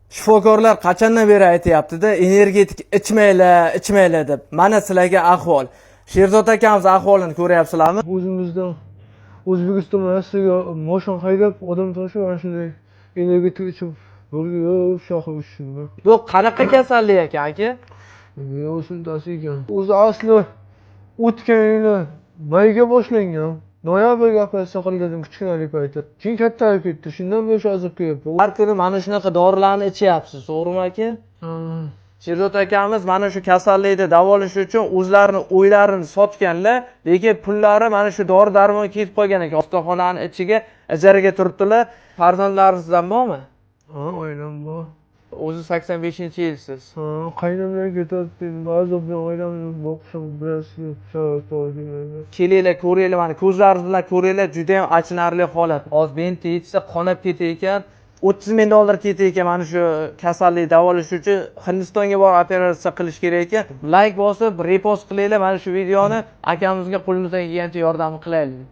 Shifokorlar qachondan beri aytyapti-da, energetik ichmanglar, ichmanglar deb. Mana sizlarga ahvol. Sherzod akamiz ahvolini ko'ryapsizlarmi? O'zimizdan O'zbekistondan Rossiyaga moshina haydab, odam tashib, ana shunday energetik ichib, yo'lga shoxi uchishim. Bu qanaqa kasallik ekan, aka? O'simtasi ekan. O'zi asli o'tgan yili mayga boshlangan. Noyabrga operatsiya qildirdim kichkinalik payti. Keyin kattarib ketdi. Shundan beri shu azobga kelyapti. Har kuni mana shunaqa dorilarni ichyapsiz, to'g'rimi, aka? Ha. Sherzod akamiz mana shu kasallikni davolash uchun o'zlarini uylarini sotganlar, lekin pullari mana shu dori darmonga ketib qolgan ekan. Yotoqxonani ichiga ijaraga turibdilar. Farzandlaringizdan bormi? Ha, oilam bor. O'zi 85-yilsiz. Ha, qaynonam ketyapti. Azob bilan oilamni boqishim bilasizmi, sharoit to'g'ri kelmaydi. Kelinglar, ko'ringlar, mana ko'zlaringiz bilan ko'ringlar, juda ham achinarli holat. Hozir benti yechsa qonab ketar ekan. 30 ming dollar ketar ekan mana shu kasallikni davolash uchun. Hindistonga borib operatsiya qilish kerak ekan. Layk bosib, repost qilinglar mana shu videoni. Akamizga qo'limizdan kelgancha yordam qilaylik.